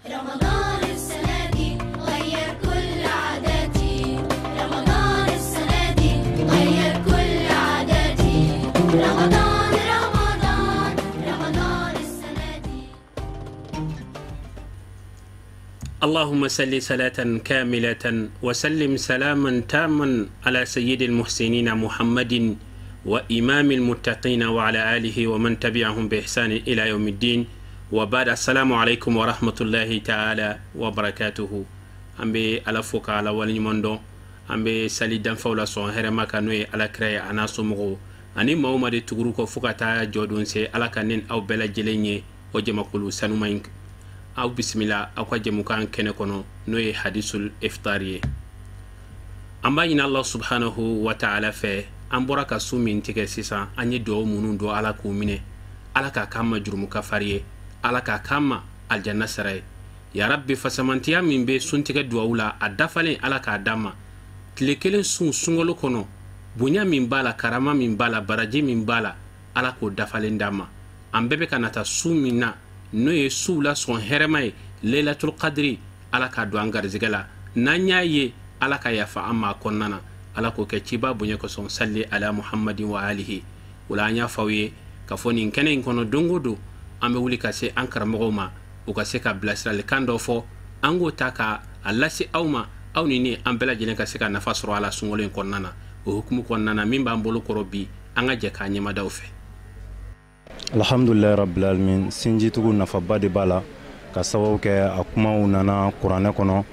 رمضان السنة دي غير كل عاداتي، رمضان السنة دي غير كل عاداتي، رمضان رمضان رمضان السنة دي. اللهم صل صلاة كاملة وسلم سلاما تاما على سيد المحسنين محمد وإمام المتقين وعلى آله ومن تبعهم بإحسان إلى يوم الدين وبعد. السلام عليكم ورحمة الله تعالى وبركاته. An bɛ Ala fo ka Ala waleɲuman dɔn. An bɛ sali danfaw la sɔn hɛrɛma kan, n'o ye Ala kira ye, a n'a somɔgɔw ani maa o maa de tuguru kɔ fo ka taa jɔdon se. Ala ka ne aw bɛɛ lajɛlen ye o jamakulu sanuma in. Aw bisimila aw ka jɛmukan kɛnɛ kɔnɔ, n'o ye Hadisul Iftar ye. An b'a ɲini Allah subhanahu wa ta'ala fɛ, an bɔra ka sun min tigɛ sisan, an ye dugawu minnu don, Ala k'u minɛ, Ala k'a k'an ma jurumu kafari ye, Ala k'a k'an ma aljanna sara ye. Ya Rabbi, fasamantiya min bɛ suntigɛ dugawu la, a dafalen, Ala k'a d'an ma. Tile kelen sun sunkalo kɔnɔ, bonya min b'a la, karama min b'a la, baraji min b'a la, Ala k'o dafalen d'an ma. An bɛɛ bɛ ka nata su min na, n'o ye suw la sɔn hɛrɛma ye, Leilatul Qadri, Ala k'a don an garizigɛ la. N'an y'a ye, Ala ka yafa an ma a kɔnɔna na. Ala k'o kɛ ciba bonya kosɔn. Salli ala Muhammadin wa alihi. O la, an y'a fɔ aw ye k'a fɔ nin kɛnɛ in kɔnɔ, don o don an bɛ wuli ka se an karamɔgɔw ma, u ka se ka bilasiralikan dɔ fɔ, an k'o ta ka a lase aw ma, aw ni ne, an bɛɛ lajɛlen ka se ka nafa sɔrɔ a la sunkalo in kɔnɔna na. O hukumu kɔnɔna na, min b'an bolo kɔrɔ bi, an ka jɛ k'a ɲɛmadaw fɛ. Alhamdulilayi rabbil alamin. Sinjitugu nafaba de b'a la, ka sababu kɛ a kumaw nana kuranɛ kɔnɔ,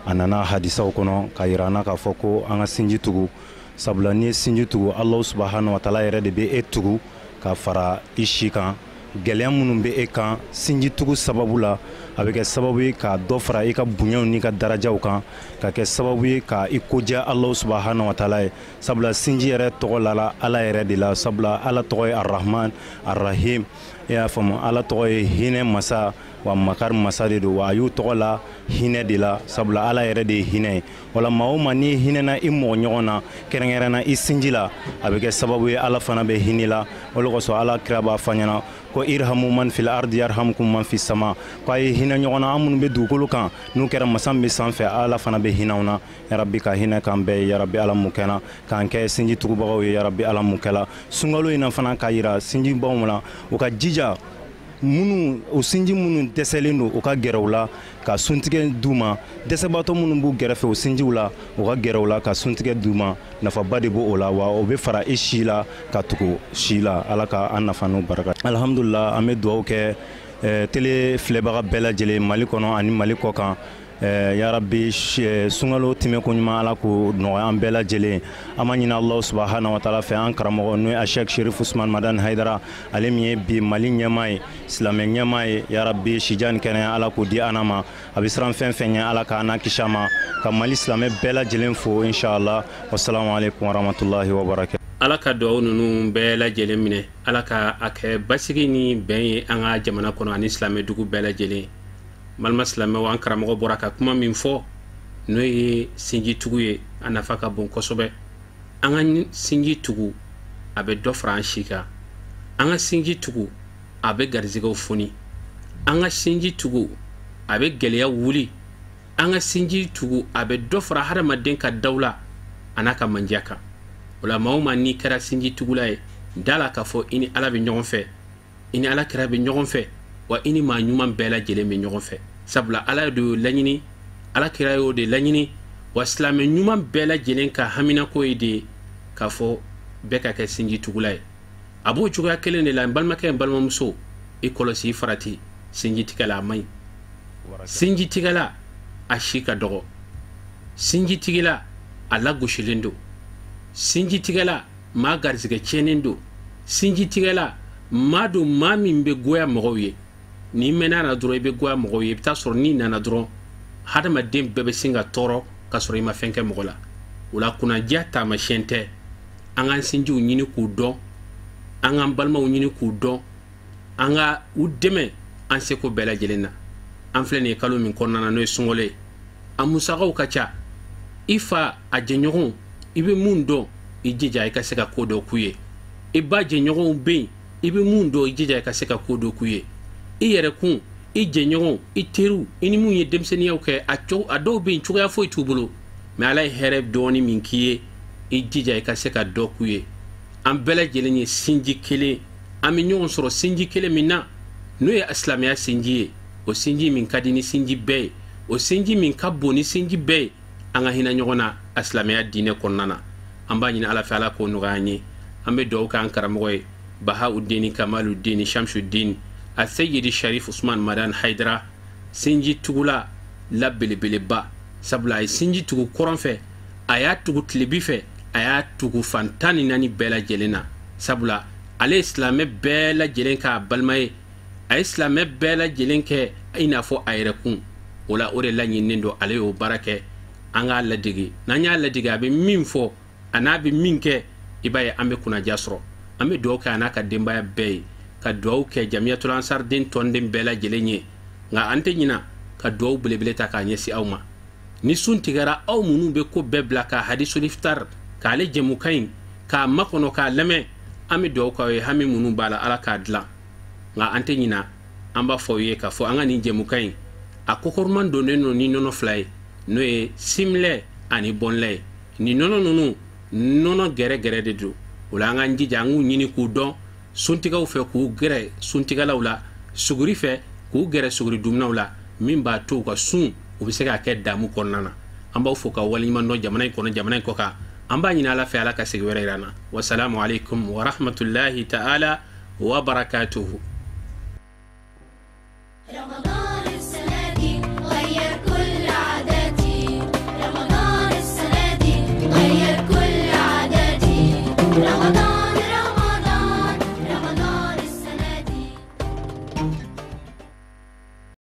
a nana hadisaw kɔnɔ, ka yira an na k'a fɔ ko an ka sinji tugu, sabula n'i ye sinji tugu, Alahu subahana wa taala yɛrɛ de bɛ e tugu ka fara i si kan. Gɛlɛya minnu bɛ e kan sinji tugu sababu la, a bɛ kɛ sababu ye ka dɔ fara i ka bonyaw n'i ka darajaw kan, ka kɛ sababu ye ka i koja Alahu subahana wa taala ye, sabula sinji yɛrɛ tɔgɔ lala Ala yɛrɛ de la, sabula Ala tɔgɔ ye Arahman Arahim. E y'a faamu, Ala tɔgɔ ye hinɛ masa wa makari masa de don, wa a y'u tɔgɔ la hinɛ de la, sabula Ala yɛrɛ de ye hinɛ ye. Wala maa o maa n'i hinɛna i mɔgɔ ɲɔgɔn na, kɛrɛnkɛrɛnna i sinji la, a bɛ kɛ sababu ye Ala fana bɛ hinɛ la. O de kosɔn Ala kira b'a fɔ an ɲɛna ko irhamu man fil ardi yarhamkum man fi sama, ko a ye hinɛ ɲɔgɔn na, an minnu bɛ dugukolo kan, n'u kɛra masa min bɛ sanfɛ, Ala fana bɛ hinɛ anw na. Yarabi, ka hinɛ k'an bɛɛ ye. Yarabi, Ala mun kɛna k'an kɛ sinji tugubagaw ye. Yarabi, Ala mun kɛla sunkalo in na fana, k'a yira sinjibaw la, u ka jija, minnu o sinji minnu dɛsɛlen don, u ka gɛrɛ u la ka suntigɛ d'u ma. Dɛsɛbaatɔ minnu b'u gɛrɛfɛ o sinjiw la, u ka gɛrɛ u la ka suntigɛ d'u ma. Nafaba de b'o la, wa o bɛ fara i si la ka tugu si la. Ala ka an nafa n'o barika. Alhamdulila, an bɛ dugawu kɛ télé filɛbaga bɛɛ lajɛlen, Mali kɔnɔ ani Mali kɔ kan. Yarabi, sunkalo tɛmɛko ɲuman, Ala k'o nɔgɔya an bɛɛ lajɛlen. An b'a ɲini Alahu subahana wa taala fɛ, an karamɔgɔ, n'o ye Asɛk Sherif Usman Madani Hayidara, ale min ye bi Mali ɲɛmaa ye, silamɛ ɲɛmaa ye, yarabi, sijan ni kɛnɛya, Ala k'o di an ma. A bɛ siran fɛn fɛn ɲɛ, Ala k'an n'a kisi a ma. Ka Mali silamɛ bɛɛ lajɛlen fo, inshallah. Wasalamu alaikum warahmatullahi wabarakatuh. Ala ka dugawu ninnu bɛɛ lajɛlen minɛ. Ala ka a kɛ basigi ni bɛn ye an ka jamana kɔnɔ ani silamɛ dugu bɛɛ lajɛlen. Balima silamɛw, an karamɔgɔ bɔra ka kuma min fɔ, n'o ye sinji tugu ye, a nafa ka bon kosɛbɛ. An ka sinji tugu, a bɛ dɔ fara an si kan. An ka sinji tugu, a bɛ garizigɛw foni. An ka sinji tugu, a bɛ gɛlɛya wuli. An ka sinji tugu, a bɛ dɔ fara hadamaden ka dawula a n'a ka mandiya kan. O la, maa o maa n'i kɛra sinji tugula ye, da la k'a fɔ i ni Ala bɛ ɲɔgɔn fɛ, i ni Ala kira bɛ ɲɔgɔn fɛ, wa i ni maa ɲuman bɛɛ lajɛlen bɛ ɲɔgɔn fɛ, sabula Ala de y'o laɲini, Ala kira y'o de laɲini, wa silamɛ ɲuman bɛɛ lajɛlen ka haminako ye de ye k'a fɔ bɛɛ ka kɛ sinji tugula ye. A b'o cogoya kelen de la. N balimakɛ, n balimamuso, i kɔlɔsi, i farati sinji tigɛla, a man ɲi. Sinji tigɛla, a si ka dɔgɔ. Sinji tigɛla, a lagosilen don. Sinji tigɛla, maa garisɛgɛ tiɲɛnen don. Sinji tigɛla, maa don, maa min bɛ goya mɔgɔw ye. N'i mɛnna na dɔrɔn, i bɛ goya mɔgɔw ye. I bɛ taa sɔrɔ n'i nana dɔrɔn, hadamaden bɛɛ bɛ sin ka tɔɔrɔ ka sɔrɔ i ma fɛn kɛ mɔgɔ la. O la, kunnadiya taamasiyɛn tɛ. An k'an sinjiw ɲini k'u dɔn, an k'an balimaw ɲini k'u dɔn, an ka u dɛmɛ an seko bɛɛ lajɛlen na. An filɛ nin ye kalo min kɔnɔna na, n'o ye sunkalo ye, a musakaw ka ca. I fa a jɛɲɔgɔnw, i bɛ mun dɔn, i jija i ka se ka ko dɔ k'u ye. I ba jɛɲɔgɔnw bɛ yen, i bɛ mun dɔn, i jija i ka se ka ko dɔ k'u ye. I yɛrɛ kun, I jɛɲɔgɔnw, i teriw, i ni mun ye denmisɛnninyaw kɛ, a dɔw bɛ yen cogoya foyi t'u bolo, mais Ala ye hɛrɛ dɔɔni min k'i ye, i jija i ka se ka dɔ k'u ye. An bɛɛ lajɛlen ye sinji kelen, an bɛ ɲɔgɔn sɔrɔ sinji kelen min na, n'o ye silamɛya sinji ye, o sinji min ka di ni sinji bɛɛ ye, o sinji min ka bon ni sinji bɛɛ ye. An ka hinɛ ɲɔgɔn na a silamɛya diinɛ kɔnɔna na. An b'a ɲini Ala fɛ, Ala k'o nɔgɔya an ye. An bɛ dugawu k'an karamɔgɔ ye, Bahauddin Kamaluddin Shamsuddin Aseyidi Sharif Usman Madan Haidara, sinji tugula la belebeleba, sabula a ye sinji tugu kɔrɔn fɛ, a y'a tugu tilebi fɛ, a y'a tugu fan 14 bɛɛ lajɛlen na, sabula ale ye silamɛ bɛɛ lajɛlen k'a balima ye, a ye silamɛ bɛɛ lajɛlen kɛ i n'a fɔ a yɛrɛ kun. O la, o de laɲininen don, ale y'o baara kɛ. An k'a ladege, n'an y'a ladege, a bɛ min fɔ a n'a bɛ min kɛ, i b'a ye an bɛ kunnaja sɔrɔ. An bɛ dugawu kɛ a n'a ka denbaya bɛɛ ye, ka dugawu kɛ Jamiyatul Ansar den tɔnden bɛɛ lajɛlen ye. Nka an tɛ ɲina ka dugawu belebele ta k'a ɲɛsin aw ma. Ni sun tigɛra, aw minnu bɛ ko bɛɛ bila ka hadisul iftar, k'ale jɛmukan in k'a makɔnɔ k'a lamɛn, an bɛ dugawu k'aw ye, hami minnu b'a la, Ala k'a dilan. Nka an tɛ ɲina, an b'a fɔ aw ye k'a fɔ an ka nin jɛmukan in a kɔkɔrɔman donnen don ni nɔnɔ fila ye, n'o ye similɛ ani bɔnlɛ ye. Nin nɔnɔ ninnu, nɔnɔ gɛrɛgɛrɛ de don. O la, an k'an jija, an k'u ɲini k'u dɔn suntigɛw fɛ, k'u gɛrɛ suntigɛlaw la, suguri fɛ, k'u gɛrɛ suguri dumuniw la, min b'a to u ka sun u bɛ se k'a kɛ damu kɔnɔna na. An b'aw fo ka waleɲuman dɔn jamana in kɔnɔ, jamana in kɔ kan. An b'a ɲini Ala fɛ, Ala ka segin wɛrɛ yira an na. Wasalamu alaikum wa rahmatulahi ta'ala wa barakatuhu. Ramadan.